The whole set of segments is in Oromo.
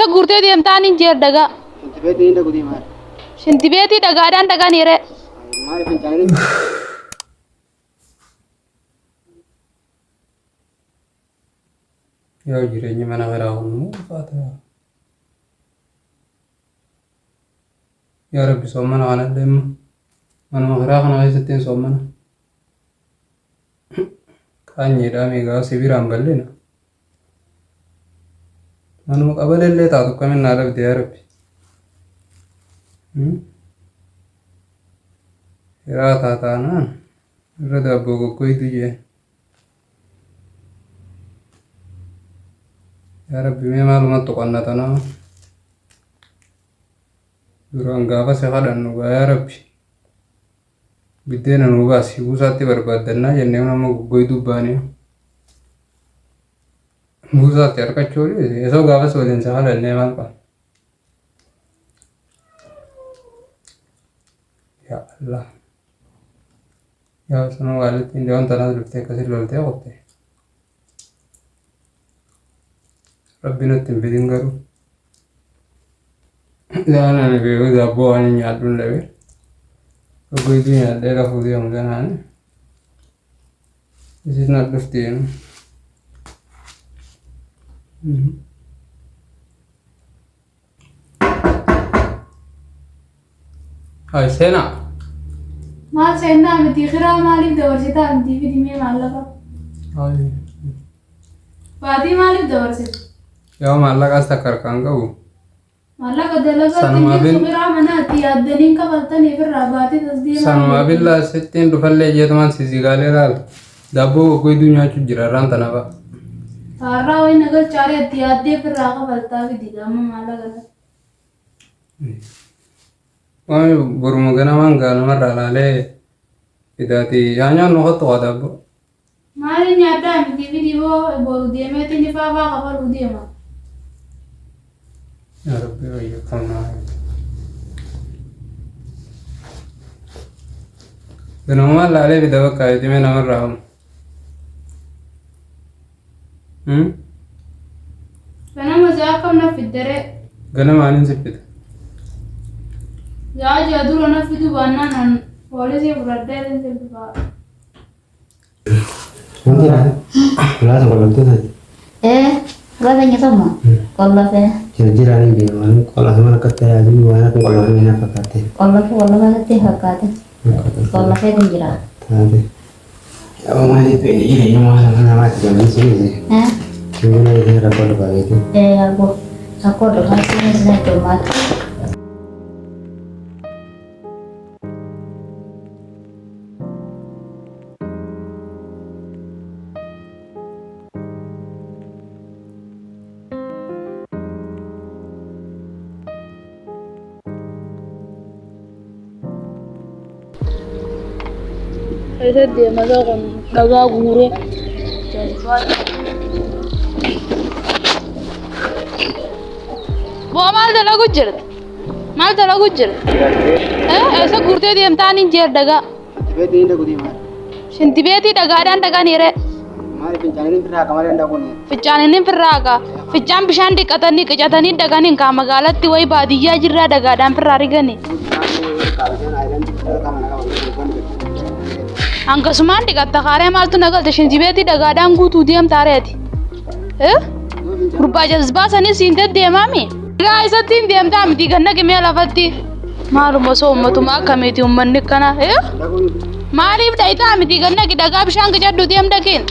Eessa guurtee deemtaan hin jeer dhagaa. Shintibeetii hin dhaqu deemaa. Shintibeetii dhagaadhaan dhaqanii ree. Maaliif fincaanii? Yaa jireenyi mana kiraa kun immoo ulfaata. Yaa Rabbi soommana kanallee immoo manuma kiraa kana keessatti hin soommana. Qaanyiidhaa meeqaa si biraan bal'ina. Manuma qabalellee taatu akkamiin naa dhabde yaa Rabbi. Hiraa taataanaan irra daabboo goggoytu jeen. Yaa Rabbi mee maaluma tuqanna tanaa. Duraan gaafa si kadhannu gaa yaa Rabbi. Biddeena nuu baasi buusaatti barbaaddannaa jennee nama goggoyduu baanee. Buusaatti harkachuu dhiisi. Osoo gaafas waliin si kadhannee maal qaba? Yaa Allah. Yaa sanuu waalittiin dhiyoon tanaas dhuftee akkasiin loltee qotte. Rabbi natti hin fidin garuu. Isaan ani beeku daabboo waan hin nyaadhuun dhabe. Goggoituu nyaadhee rafuu deemu tanaan. Isin na dhufti. Ay seenaa. Maal seennaa miti kiraa maaliif dabarsitaa miti fidi mee maallaqa. Ay. Baatii maaliif dabarsita? Yaa maallaqaas takka harkaan qabu. Maallaqa dalagaatti Sanumaaf hin jirtu kiraa manaatti yaaddaniin kafaltaniif irraa baatii tas deemaa. Sanumaa billaa sittiin dhufallee jeetumaan sisigaalee laal. Daabboo goggoyduu nyaachuu jira irraan tana fa'a. Taarraa wayi nagalchaaree itti yaaddee ofirraa kafaltaa fidi amma maallaqa sana. Waan boruma ganamaan gaa namarraa laalee fidaati. Yaa nyaannu kottu haa daabboo. Maali nyaaddaa miti fidi boo boru deemeetiin ifaafaa kafaluu deema. Yaa Rabbi wayyo kam naa. Ganamumaan laalee fida bakka itimee namarraa hamu. Ganama sa'a akkam na fiddaree? Ganama anin si fida. Sa'a ja'a dura na fidu baannaan an poolisii fudhadhee sin sirbifaa. Wanti dha. Kilaasa qollabtee taate. Ee, gaafa nyaatamma qollofee Jirjiraan hin beeku. Waan qollofee akka ta'e adii waan akka qollofee na fakkaate. qollofee qollofee natti fakkaate qollofee kun jira. Taate. Yaa maaliif jireenya maal namaatti gammisiise. Eh, Jireenya ishee rakkoo dhufaa beekte. ee rakkoo rakkoo dhufaa sinis na heddumaatti. Eessa deema isaa kun dhagaa guuree. Boo maal dalagu jirta? Maal dalagu jirta? Eessa guurtee deemtaan hin jeer dhagaa. Shintibeetii hin dhaqu deemaa. Shintibeetii dhagaadhaan dhaqanii ree. Maaliif fincaanii firraa qamalee hin dhaquun? Fincaan inni firraa haqa. Fincaan bishaan dhiqatanii qicatanii dhaqanii kaa magaalatti wayi baadiyyaa jirraa dhagaadhaan firraa rigani. Hangasumaan dhiqatta kaaree maaltu na galte shintibeetii dhagaadhaan guutuu deemtaa reeti. Gurbaa jazbaa sanis siin deddeemaami. Egaa isatti hin deemtaa miti ganna qimee lafatti. Maaluma osoo uummatuma akkamiiti uummanni akkana. Maaliif dhayitaa miti ganna dhagaa bishaan qicadhu deem dhaqiin.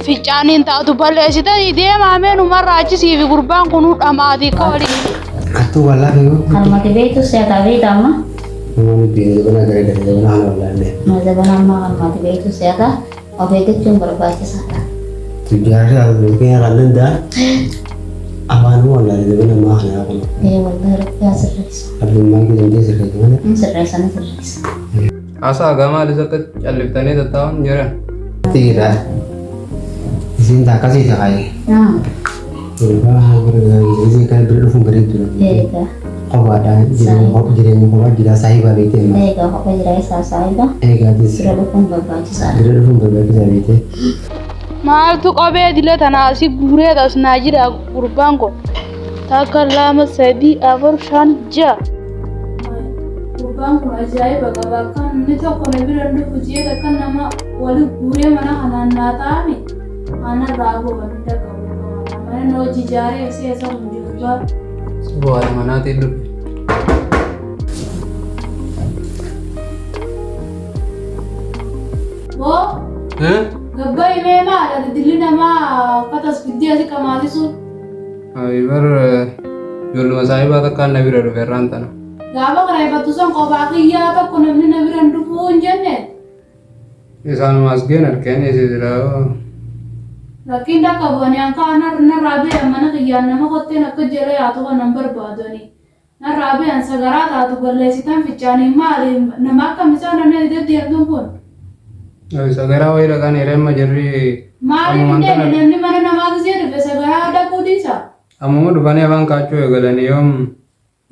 Fincaaniin taatu balleessitanii deemaa mee numarraa achisii fi gurbaan kunuu dhamaatii akka waliin. Attuu wallaa fi Kanumatti beektu seetaa beekta amma. Namoonni biyya jabanaa gara gara jabanaa kana wallaallee. Zabana ammaa kanumatti beektu seetaa of eeggachuun barbaachisaadha. Tujjaarri beekee kan danda'a. Afaan wallaalee jabana ammaa kana kun. Ee wallahi rabbi haa sirreessu. Abbummaan kee dandee sirreessa malee. Ni sirreessa ni sirreessa. Haasaa gaa maalis akka calliftanii tattaa'an jiran. Tiira. Isiin akkasii ta'ee. Ah, Gurbaa bira isiin kan bira dhufuun bareedu. eega Kophaadha jireenya kophaa jira saahiba beekte amma. eega kophee jira isaa saahiba Eegaatis bira dhufuun barbaachisaadha. bira dhufuun barbaachisaa beekte. Maaltu kophee dila tana asii guuree as naa jira gurbaan kun. Takka lama sadii afur shan ja'a. Gurbaan kun ajaa'iba qaba. Akka namni tokko na bira hin dhufu jee akka nama wali guuree mana kanaan naa taa'ame anarraa goban hunda qabu. Mana na hojii ijaaree si eessa kun jiru. Bu'aadha manaatiin dhufe. Boo Eh? gabba himee maal ati dilli namaa akka tasfiddee asi qamaasisu. Ayi bar ijoolluma saahibaa takkaan na bira dhufe irraan tana. Gaafa kireeffattu san kophaa kiyyaa tokko namni na bira hin dhufuu hin jenne. Isaanuma as geen harkeen isi silaa. Rakkiin takka bu'anii anka narraa beeyan mana kiyyaan nama kotteen akka jala yaatu kanan barbaadani. Narraa beeyan sagaraa taatu balleessitan fichaanii maali nama akkam isaan namni deddeemtuun kun. Sagaraa wayii dhaqan hireemma jirri. Maaliif hin deemne namni mana namaa gisee dhufe sagaraa dhaquu dhiisa. Ammuma dhufanii afaan kaachuu eegalanii yoom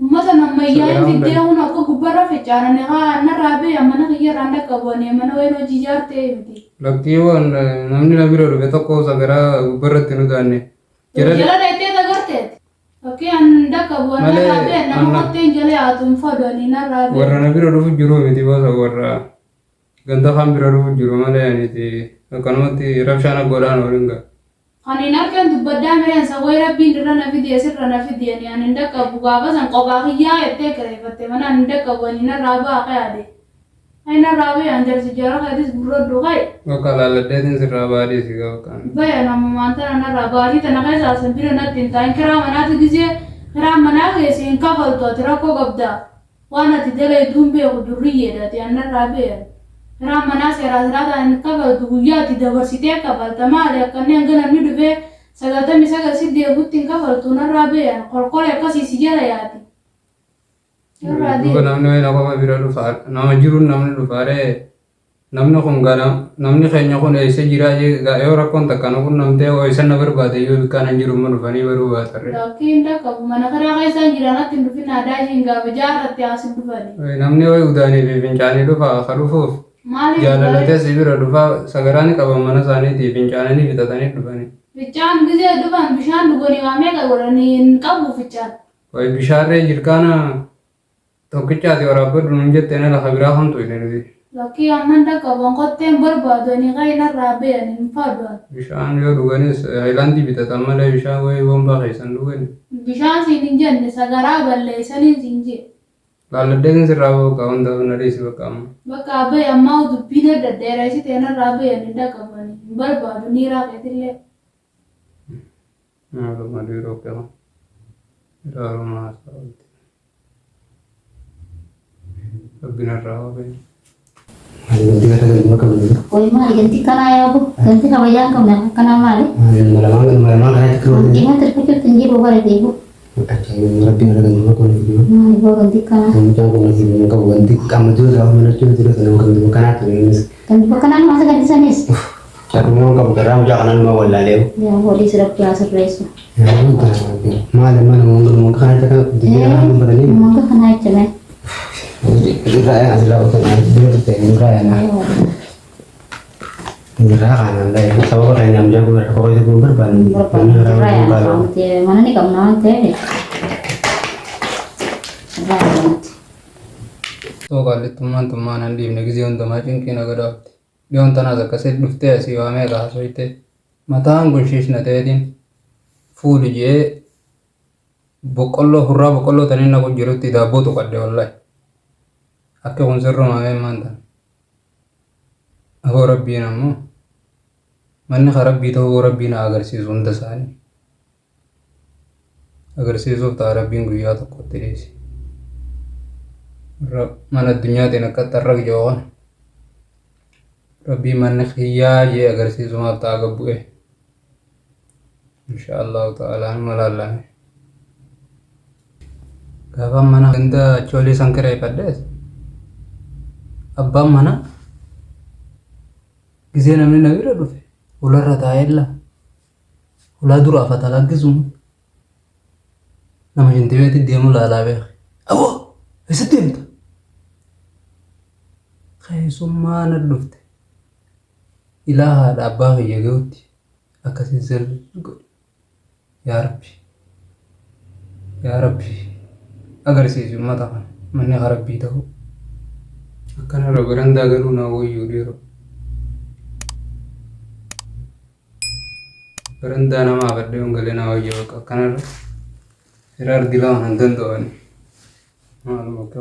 Uummata ammayyaa hin fiddee kun akka gubbarra fichaanani haa narraa beeyan mana kiyyarraan dhaqqa bu'anii mana wayiin hojii ijaartee miti. Lakkiiwwan namni na bira dhufe tokko sagaraa gubbarratti nu daanne. Jala dhaqxee agarteet. Fakkii an dhaqqa bu'an narraa beeyan nama kotteen jala yaatu hin fadhanii narraa beeyan. Warra na bira dhufu jiru miti bosa warra ganda kaan bira dhufu jiru malee aniti akkanumatti rabshaan godhaan waliin ga'a. Kan hin argan dubbaddaa mireensa way rabbiin irra na fide asirra na fide ani an hin dhaqqabu gaafa san kophaa kiyyaa jettee kireeffatte mana an hin dhaqqabu ani narraa ba'a kayaade. Ay narraa ba'i an jarsi jara keetis gurradhu ka'i. Bakka laalladheetiin sirraa baadii si gaba kan. Ba'i an ammumaan tana narraa baatii tana keessa asan bira natti hin taa'in kiraa manaati gizee kiraa manaa keessa hin kafaltu ati rakkoo qabda. Waan ati dalaydu hin beeku durriyyeedha ati an narraa ba'i an. Kiraa manaa seeraa siraataan hin kafaltu guyyaa ati dabarsitee kafalta maali akkanni hanga namni dhufee 99 si deebutti hin kafaltu narraa ba'i an kolkolee akkasii si jala yaati. Narraa Duuba deemi. namni wayii na qofa bira dhufa nama jiruun namni dhufaaree namni kun gana namni keenya kun eessa jiraa jee yoo rakkoon takka na qunnamtee eessa na barbaade yoo bikkaan hin jiru immoo dhufanii baruu baatarre. Lakkii hin dhaqqabu mana karaa keessaan jira natti hin dhufin aadaa ishiin gaafa jaarratte asi dhufani. Namni wayii udaanii fi fincaanii dhufa ka dhufuuf Maaliif jaalalatee si bira dhufa sagaraa ni qaban mana isaaniitii fincaananii fixatanii dhufanii. Fincaan gizee dhufan bishaan dhuganii waa meeqa godhanii hin qabu fincaan. Wayi bishaarree jirkaana tokkicha ati waraabbadhu nuun jetteen ala ka biraa kamtu hin ergi. Lakkii amman dhaqqabu an kotteen barbaadu ani kai narraa ba'i ani hin fadhu an. Bishaan yoo dhuganis hayilaandii bitatan malee bishaan wayii bombaa keessan dhugani. Bishaan siin hin jenne sagaraa balleessaniin siin jee. Laalladheetiin sirraa bakka hundaaf na dhiisi bakka amma. Bakka ba'i ammaa dubbiin adda dheeresitee narraa ba'i ani hin dhaqqabu ani hin barbaadu niiraa keetillee. Maaluma dhiiroo qaba. Ilaaluma haasa'uuti. Rabbi narraa hafee. Maali wanti gara ganduma qabnu jiru. Wai maali ganti kanaa yaabu ganti kabajaa hin qabne akkanaa maali? Maali nama lamaan nama lamaan kanatti kan waliin. Dhimma tirfachuutti hin jiru bara deebu. Ajaa'iba rabbi gara ganduma qabnu jiru. Maali boo ganti kanaa? Mucaan kun hojii hin qabu wanti qaama jiru gaafa mana jiru jiru sana ganduma kanaa ture innis. Ganti bakka naannoo masa ganti sanis. Carrummaan qabu carraa mucaa kanaan nama wallaalee. Yaa walii si rabbi haa sirreessu. Maali amma namoonni ganduma kanatti akka dubbii namaa dubbatanii. Manga kanaa jechame. Irraa yaa silaa otoo bira turte irraa yaa irraa kanaan ta'e sababa kana mucaan kun rakkoo keessa kun barbaanne. Barbaanne irraa yaa mana ni qabna waan ta'eef. Irraa yaa namatti. Soo qaallittummaan tummaan hin dhiifne gizee hundumaa cinqii na godhaafti. Dhiyoon tanaas akkasii dhuftee asii waamee haasoyte mataan kun shiishna ta'eetiin fuudhi jee boqqolloo hurraa boqqolloo taniin naqu jirutti daabboo tuqadhe wallahi. Akka kun sirrumaa maal tan. Aboo rabbiin ammoo manni ka rabbii ta'uu rabbiin haa agarsiisu hunda isaanii. Agarsiisuuf ta'a rabbiin guyyaa tokkotti dhiisi. Mana addunyaatiin akka xarraq jiru kana. Rabbiin manni kiyyaa jee agarsiisumaaf ta'a gabbu'e. Insha Allahu ta'ala numa laallame. Gaafa mana ganda achoolii san kireeffadhees abbaan mana gizee namni na bira dhufe ularra taa'eella ulaa dura afata lakkisuun nama shintibeetti deemu laalaa beeke. Aboo eessatti deemta? Keessummaa na dhufte. Ilaa haadha abbaa kiyya gahutti. Akkasii zil godhe. Yaa Rabbi. Yaa Rabbi. Agarsiisi uummata kana. Manni ka Rabbii ta'uu. Akkanarra barandaa galuu naa wayyuu dhiiroo. Barandaa nama afadhee yoon galee naa wayya bakka akkanarra. Hiraar dilaa hin danda'u ani. Maaluma akka.